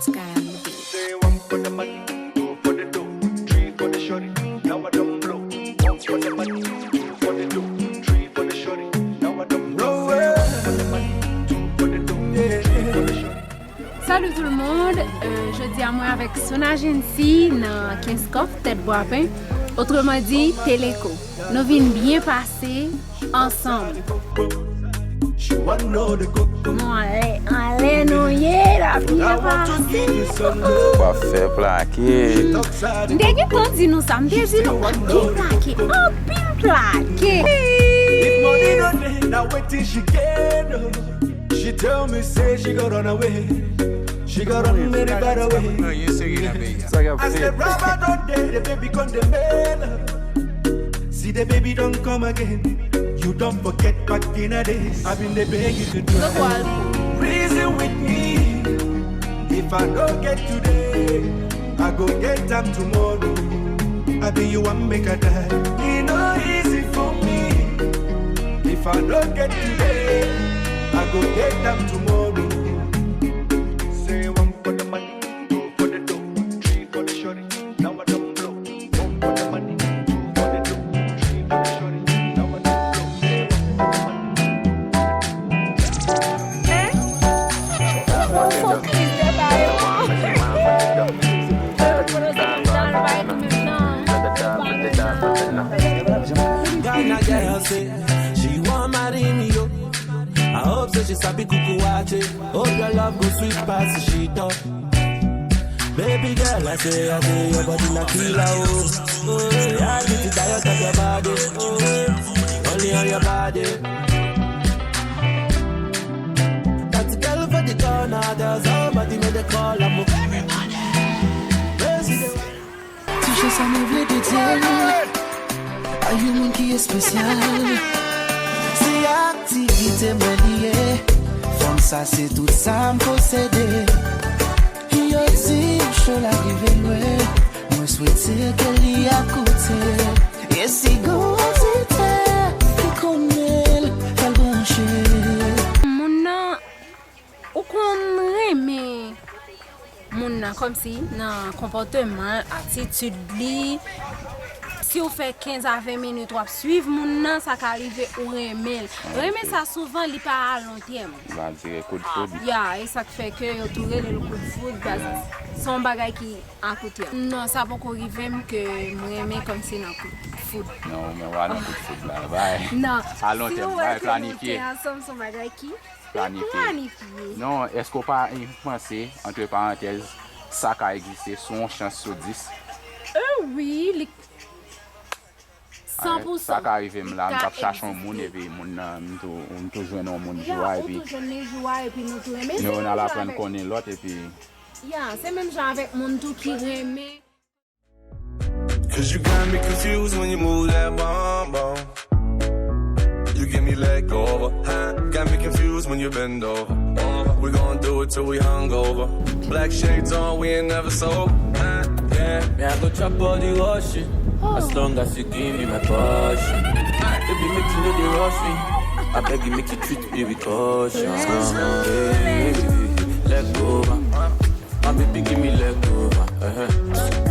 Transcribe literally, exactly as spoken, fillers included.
Sky and the beat. Say one for the money, two for the dough, three for the shorty. Now I don't blow. One for the money, two for the dough, three for the shorty. Now I don't blow. Say one for the money, two for the dough, three for the shorty. Salut tout le monde, euh, jodi a mwen avèk Sona Gency nan Kenskòf, Tèt Bwapen. Otreman di, Teleco. Nou vin byen pase ansanm. Bon, anlè, anlè nou ye, la byen pase. W ap fè plake. M te gentan di nou sa, m te di nou anpil plake, anpil plake. If money no dey, na wetin she get o. She tell me say she go run away. She go run very far away. Sa k ap As the fèt? Raba don dey, the baby come dey mail. See the baby don come again. You don forget back in the days. I been dey beg you to try. Reason with me. If I no get today, I go get am tomorrow. I be you wan make I die. E no easy for me. If I no get today, I go get am tomorrow. Say one for the money, two for the dough, three for the shorty. Now I don't blow. One for the money, two for the dough, three for the shorty. Now I don't blow. Say one for the money. Fokis de bagay yo. Ghana girl say she wan marry me yo. I hope say she sabi kuku wache. Hope your love go sweet pass the shit up. Baby girl, I say, I say your body na killer oh. Oh, yeah, I need to diet up your body. Oh, only on your body. That girl for the corner, there's somebody made a call. I'm a very bad. Where's the Ti jan sa mwen vle dedye l a yon moun ki espesyal. Se aktivite mwen li ye. Fanm sa se tout sa m posede. Yo di m cho la rive lwen. Mwen swete ke li akoute. E si gon oditè ki konnen l, fè l branche. Moun nan, ou konn renmen moun nan kòmsi nan konpòteman l, atitid li. Si w fè kenz a ven minit w ap swiv moun nan, sa ka rive ou renmen l. Renmen sa souvan li pa a lon tèm. Li pa dire koudfoud. Ya, e sa k fè ke yo tou rele l koudfoud, baz se yon bagay ki a kout tèm. Non, sa poko rive m ke m renmen kòmsi nan koudfoud. Non, men w a nan koudfoud la, bay. Non, A lon si tèm, w wè bay ke nou planifye. te ansanm, se yon bagay ki Planifye. Planifye. Non, èske w pa panse, antre parantèz, sa ka egziste sou yon chans sou dis? Euh, wi, li san pou Sa san. ka rive m la, m Li t ka ap chache yon moun egziste. Epi moun nan, m tou, m tou jwenn yon moun Ya, jou a, ou epi tou jwenn li jou a, epi nou tou renmen. nou Se youn menm al jan aprann avèk, konnen lòt, epi ya, se menm jan avèk moun tou ki renmen. Cause you got me confused when you move that bum bum. You give me leg over, huh? Got me confused when you bend over. Over. We gon' do it till we hungover. Black shades on, we ain't never sober, huh? Yeah. Me I go chop all the washing as long as you give me my passion. Baby, make you no dey rush me. I beg you, make you treat me with caution. Baby, leg over. My baby, give me leg over. Uh-huh.